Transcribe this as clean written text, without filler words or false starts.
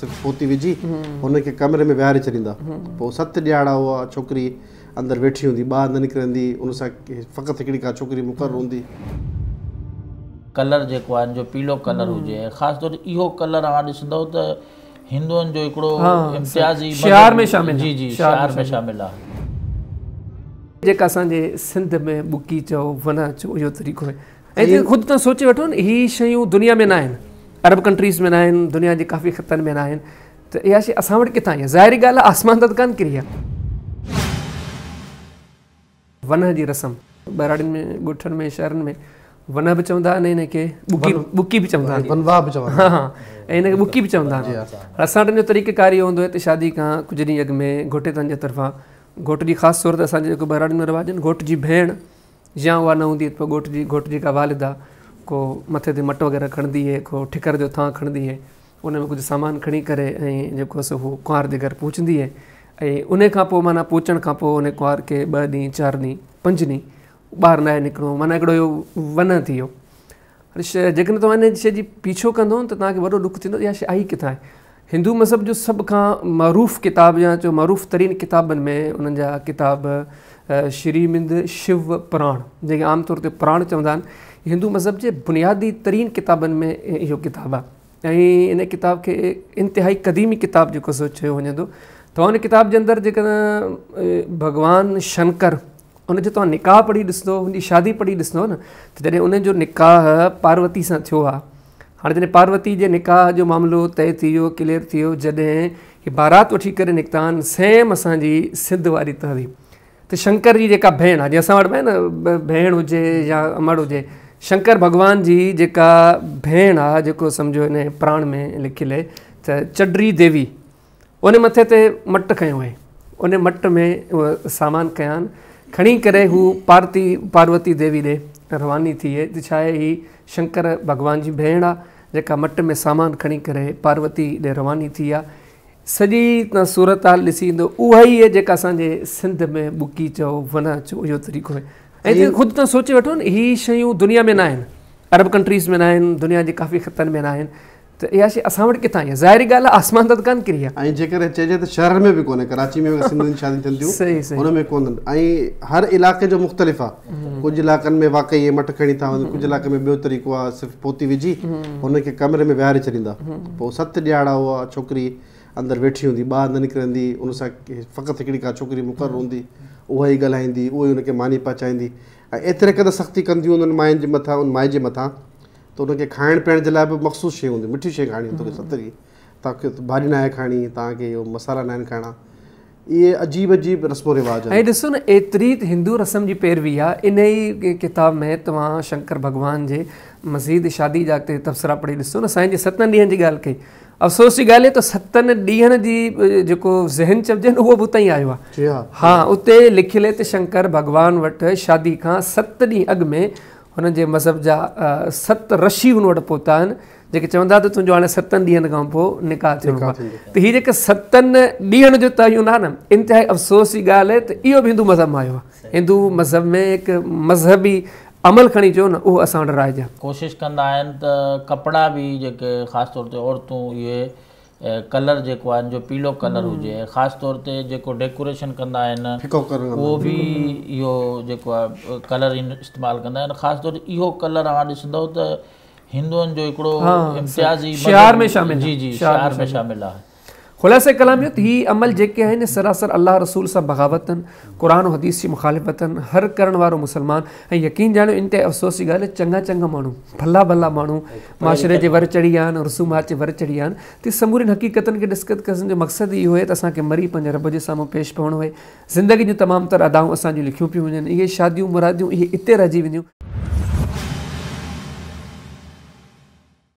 صرف پوتي وجهي هن کي ڪمري ۾ ويهاري ڇڏيندا. پوء 7 ڏهاڙا اها ڇوڪري اندر ويٺي هوندي، ٻاهر نه نڪرندي، ان سان فقط هڪڙي ڪا ڇوڪري مقرر هوندي. ڪلر جيڪو آهي ان جو پيلو ڪلر هجي ۽ خاص طور اهو ڪلر اوهان ڏسندؤ ته هندوئن جو هڪڙو امتيازي شعار ۾ شامل، جي جي شعار ۾ شامل آهي. جيڪا اسان جي سنڌ ۾ ٻڪي چئو ونه چئو اهو طريقو آهي. ۽ خود توهان سوچي وٺو نه هي شيون دنيا ۾ نه آهن، عرب ڪنٽريز ۾ نه آهن، دنيا جي ڪافي خطن ۾ نه آهن، ته اها شيء اسان وٽ ڪٿان آئي آهي؟ ظاهري ڳالهه آهي آسمان تان ته ڪانه ڪري آهي. ونه جي رسم ٻهراڙين ۾ ڳوٺن ۾ شهرن ۾ ونه به چوندا آهن، ان کي ٻڪي ٻڪي به چوندا آهن، ونواهه به چوندا آهن، ها ۽ ان کي ٻڪي به چوندا آهن. اسان وٽ ان جو طريقه ڪار اهو هوندو آهي ته شادي کان ڪجهه ڏينهن اڳ ۾ گهوٽيتن جي طرفان گهوٽ جي خاص طور تي اسان جي جيڪو ٻهراڙين ۾ رواج آهن، گهوٽ جي ڀيڻ يا اها نه هوندي ته پوء گهوٽ جي گهوٽ جي ڪا والده ڪو مٿي تي مٽ وغيره کڻندي اهي، ڪو ٺڪر جو ٿانء کڻندي اهي، ان ۾ ڪجهه سامان کڻي ڪري ۽ جيڪو سو هو ڪنوار جي گهر پهچندي اهي ۽ ان کان پوء معنيٰ پهچڻ کان پوء ان ڪنوار کي 2 ڏينهن 4 ڏينهن 5 ڏينهن ٻاهر ناهي نڪرڻو، معنيٰ هڪڙو اهو ونه ٿي ويو. هاڻي جيڪڏهن توهان ان شيء جي پيڇو ڪندو ته توهان کي وڏو ڏک ٿيندو اها شيء آئي ڪٿان آهي. هندو مذهب جو سڀ کان معروف ڪتاب يا چئو معروف ترين ڪتابن ۾ انهن جا ڪتاب شريمند شو پراڻ، جنهن کي عام طور تي پراڻ چوندا آهن، هندو مذهب جي بنيادي ترين ڪتابن ۾ اهو ڪتاب آهي ۽ ان ڪتاب کي انتهائي قديمي ڪتاب جيڪو سو چيو وڃي ٿو. توهان ان ڪتاب جي اندر جيڪڏهن ڀڳوان شنڪر ان جو توهان نڪاح پڙهي ڏسندو، ان جي شادي پڙهي ڏسندو نه، ته جڏهن ان جو نڪاح پاروتي سان ٿيو آهي، هاڻي جڏهن پاروتي جي نڪاح جو معاملو طئي ٿي ويو، ڪليئر ٿي ويو، جڏهن هي بارات وٺي ڪري نڪتا آهن، سيم اسان جي سنڌ واري تهذيب ته شنڪر جي جيڪا ڀيڻ آهي، جيئن اسان وٽ نه ڀيڻ هجي يا امڙ هجي، شنڪر ڀڳوان جي جيڪا ڀيڻ آهي، جيڪو سمجهو هن پراڻ ۾ لکيل آهي ته چڊري ديوي، ان مٿي تي مٽ کنيو هئي، ان مٽ ۾ اهو سامان کيان کڻي ڪري هو پارتي پاروتي ديوي ڏي رواني ٿي ته ڇا آهي هي شنڪر ڀڳوان جي ڀيڻ آ، جيڪا مٽ ۾ سامان کڻي ڪري پاروتي ڏي رواني ٿي آ. سڄي تان صورتحال ڏسي ايندو اها ئي آهي جيڪا اسان جي سنڌ ۾ ٻڪي چئو ونه چئو اهو طريقو آهي. ۽ خود تان سوچي وٺو نه هي شيون دنيا ۾ نه آهن، عرب ڪنٽريز ۾ نه آهن، دنيا جي ڪافي خطن ۾ نه آهن، ته اها شيء اسان وٽ ڪٿان آئي آهي؟ ظاهري ڳالهه آهي آسمان تان ته ڪانه ڪري آهي. ۽ جيڪڏهن چئجي ته شهرن ۾ به ڪونهي، ڪراچي ۾ به سنڌين جون شاديون ٿين ٿيون ان ۾ ڪونهن ۽ هر علائقي جو مختلف آهي. ڪجهه علائقن ۾ واقعي اهي مٽ کڻي ٿا وڃن، ڪجهه علائقن ۾ ٻيو طريقو آهي، صرف پوتي وجهي هن کي ڪمري ۾ ويهاري ڇڏيندا. پوء 7 ڏهاڙا اها ڇوڪري اندر ويٺي هوندي، ٻاهر نه نڪرندي، ان سان فقط هڪڙي ڪا ڇوڪري مقرر هوندي، اها ئي ڳالهائيندي، اها ئي ان کي ماني پهچائيندي ۽ ايتري قدر سختي ڪنديون انهن ماين جي مٿان، ان مائي جي مٿان ته ان کي کائڻ پيئڻ جي لاء به مخصوص شيون هونديون، مٺي شيء کائڻي توکي 7 ڏينهن، توهان کي ڀاڄي ناهي کائڻي، توهان کي اهو مصالحا ناهن کائڻا، اهي عجيب عجيب رسم و رواج آهن. ۽ ڏسو نه ايتري ته هندو رسم جي پيروي آهي، انهي ڪتاب ۾ توهان شنڪر ڀڳوان جي مزيد شادي جا اڳتي تبصرا پڙهي ڏسو نه، سائين جي 7 ڏينهن جي ڳالهه ڪئي، افسوس جي ڳالهه آهي ته 7 ڏينهن جي جيڪو ذهن چئجي نه اهو به اتان ئي آيو آهي. ها اتي لکيل آهي ته شنڪر ڀڳوان وٽ شادي کان 7 ڏينهن اڳ ۾ هنن جي مذهب جا 7 رشي هن وٽ پهتا آهن، جيڪي چوندا ته تنهنجو هاڻي 7 ڏينهن کان پوء نڪاح ٿيڻو آهي. ته هي جيڪي 7 ڏينهن جو تعين آهي نه، انتهائي افسوس جي ڳالهه آهي ته اهو به هندو مذهب مان آيو آهي. هندو مذهب ۾ هڪ مذهبي عمل کڻي چئو نه، اهو اسان وٽ رائج آهي. ڪوشش ڪندا آهن ته ڪپڙا به جيڪي خاص طور تي عورتون اهي ڪلر جيڪو آهي ان جو پيلو ڪلر هجي ۽ خاص طور تي جيڪو ڊيڪوريشن ڪندا آهن اهو به اهو جيڪو آهي ڪلر استعمال ڪندا آهن. خاص طور تي اهو ڪلر اوهان ڏسندؤ ته هندوئن جو هڪڙو امتيازي شعار ۾ شامل جي جي شعار ۾ شامل آهي. خلاصه ڪلام اهو ته هي عمل جيڪي آهن سراسر الله رسول سان بغاوت آهن، قرآن و حديث جي مخالفت آهن، هر ڪرڻ وارو مسلمان ۽ يقين ڄاڻيو انتهائي افسوس جي ڳالهه چڱا چڱا ماڻهو ڀلا ڀلا ماڻهو معاشري جي ور چڙهي ويا آهن، رسومات جي ور چڙهي ويا آهن ته سمورين حقيقتن کي ڊسڪس ڪرڻ جو مقصد اهو آهي ته اسان کي مري پنهنجي رب جي سامهون پيش پوڻو آهي. زندگي جون تمام تر ادائون اسان جون لکيون پيون وڃن، اهي شاديون مراديون اهي اتي رهجي وينديون.